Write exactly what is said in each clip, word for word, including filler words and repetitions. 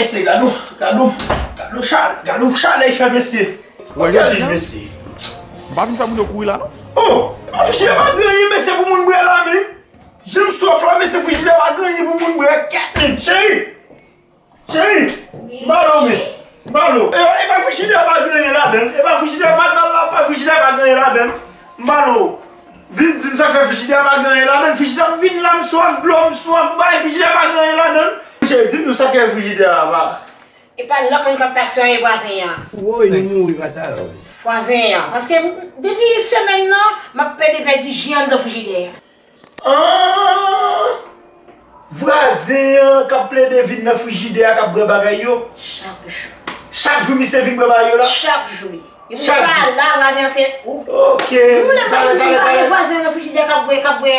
Mesye, gad on, gad on, gad on chalè, gad on chalè y fè, mesye. Gad mesye. M pa vin fè moun yo kouri la, non. Oh, e pa frijidè pa gen anyen, mesye, pou moun bwè la, men. Jan m swaf la, mesye, frijidè pa gen anyen pou moun bwè. Kèt, men, cheri. Cheri, m pale w, men. M pale w. E pa, e pa frijidè pa gen anyen ladan l. E pa frijidè pa, pa, pa, pa frijidè pa gen anyen ladan l. M pale w. Vin di m sa k fè frijidè pa gen anyen ladan l. Frijidè m vin la, m swaf dlo, m swaf bay, frijidè pa gen anyen ladan l. Cheri, di m nou sa k fè frijidè a pa. E pa lòt moun k ap fè aksyon an, e vwazen an. Woy, nou mouri pa talè. Vwazen an. Paske depi semèn nan, m ap plede pèdi ji anndan frijidè a. Ah! Vwazen an k ap plede vin nan frijidè a k ap bwè bagay yo. Chak jou. Chak jou misye vin bwè bagay yo la? Chak jou, wi. Depi m pa la, vwazen an se ou. Ok. Nou lè pa vin, pa gen vwazen nan frijidè k ap bwè, k ap bwè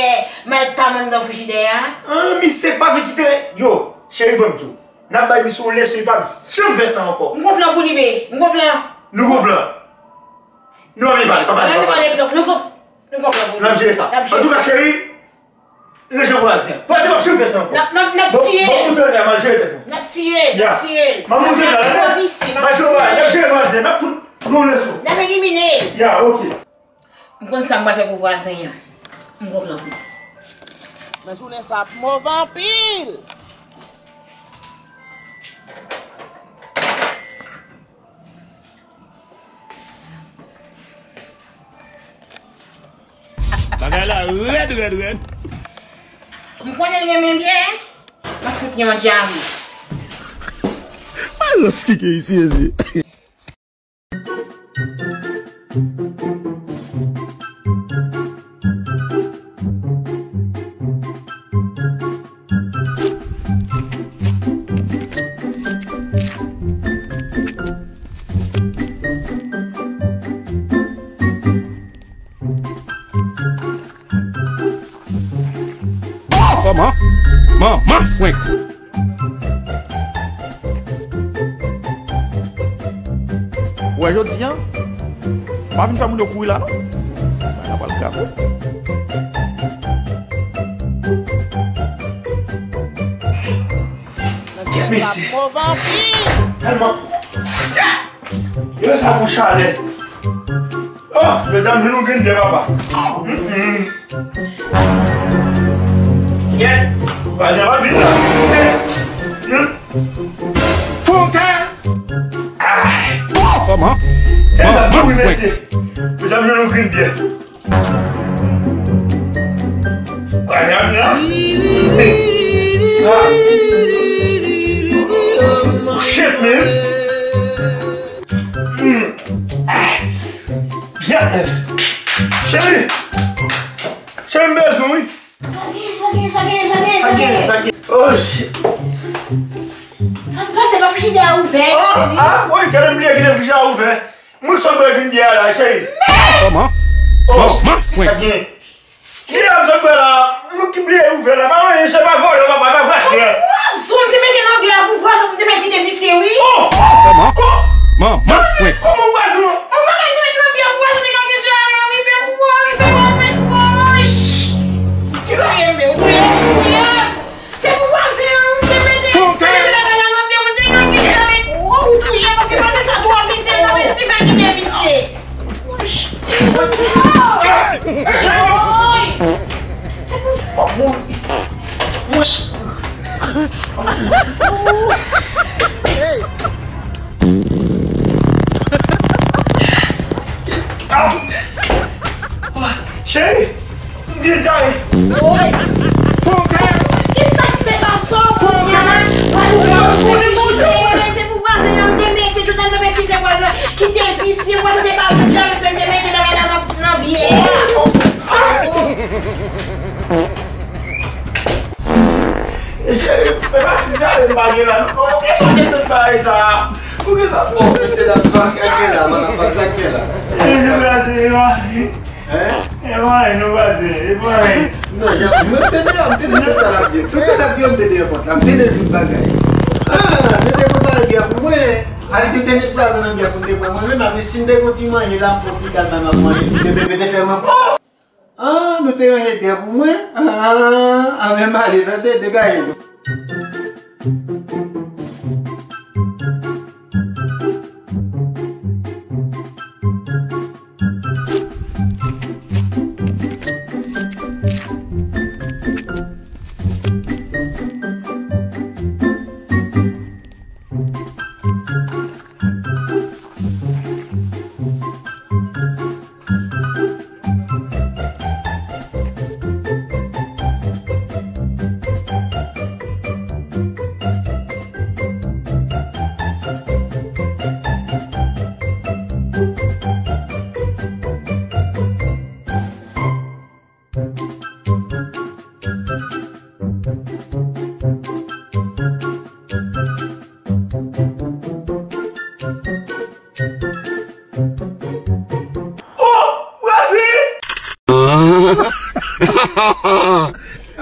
maltam anndan frijidè a. Ah, misye pa vle kite. Yo, cheri, ban m di w. N ap bay misye yon leson, li p ap janm fè sa ankò. M gon plan pou li, be. M gon plan. Nou gon plan. Nou pa vle pale, pa pale, pa pale. Nou gon, nou gon plan pou li. N ap jere sa. N ap jere. Antouka, cheri, rejè vwazen an. Vwazen p ap janm fè sa ankò. N ap, n ap, n ap tiye l. Bon, bon, koute la, m al jere tèt mwen. N ap tiye l, n ap tiye l. Ya. M ap monte la, n ap jere vwazen an, n ap fout nou yon leson. N ap elimine l. Ya, ok. M konn sa m pral fè pou vwazen an. M gon plan pou li. Men jounen sa ap move anpil. Bagay la rèd, rèd, rèd. M konnen l renmen byen. M ap fout li yon djab. Alòs, ki ke isi, mesye? Kòman? Manman frenk. Ou wè jodi a, pa vin fè moun yo kouri la, non. Bagay la pral grav, wi. Kèt mesye. Tèlman. Yo, sa fon chalè. Oh, yo di m jwenn yon grenn byen, papa. Mm, mm. Yè, vwazen an pa vin la. Mm. Fon kè. Ah. Kòman? Se yon dat mouri, mesye. Yo di m jwenn yon grenn byen. Vwazen an vin la. Ah. Oh, shit, man. Mm. Ah. Byen. Cheri. Cheri, m bezwen, wi. Sa gen, sa gen, sa gen, sa gen, sa gen. Sa gen, sa gen. Oh, shit. Sa k pase, pa frijidè a ouvè? Ah, ah, wi, gade m bliye kite frijidè a ouvè. Mwen sot bwè vin byen la, cheri. Men! Kòman? Oh, sa gen. Ki la m sot bwè la? Mwen ki bliye ouvè la. Pa mwen, se pa vòlè, papa, pa vwazen. Pwazon m te mete nan byen pou vwazen pou m te mete kite visye, wi. Oh! Kòman? Kòman vwazen? Yon bagay te mete nan byen pou vwazen te ka gen djare, wi, men pou wòl, fè wòl, men wòch. Ki sa ye, men ou touye, ou touye. Se pou vwazen an, m te mete, te mete bagay la nan byen pou te ka gen djare. Ou touye, paske vwazen sa twò visye, tanpri Steven ki te visye. Cheri, m gen dyare. Woy! Fon kè! Kisa k te pase w kounye a la? Wè nou wè w fè frijidè, se pou vwazen an m te mete tout an te mete fè vwazen. Kite visye, vwazen te ka djare fè m te mete bagay la nan, nan byen. Cheri, e pa ti dyare m pa gen la, non. Pou kisa w te mete bagay sa a? Pou kisa? Bon, mesye dam, sa k gen la, man, sa k gen la? Cheri, vwazen an. Hein? E pa anyen, non, vwazen, e pa anyen. Non, mwen te deyò, m te deyò tout sa l ap di. Tout sa l ap di yo, m te deyò pòt la, m te deyò tout bagay. Ah, nou te prepare byen pou mwen. Ale, nou te met pwazon nan byen pou m te pran mwen menm, apre si m te gon ti manje la, m pran ti kalma, m ap manje, de bebe te fè mwen. Ah, nou te ranje byen pou mwen. Ah, ah, men m ale, tande, degaje nou.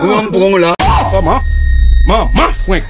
Ou menm pran w la. Kòman? Manman fwenk.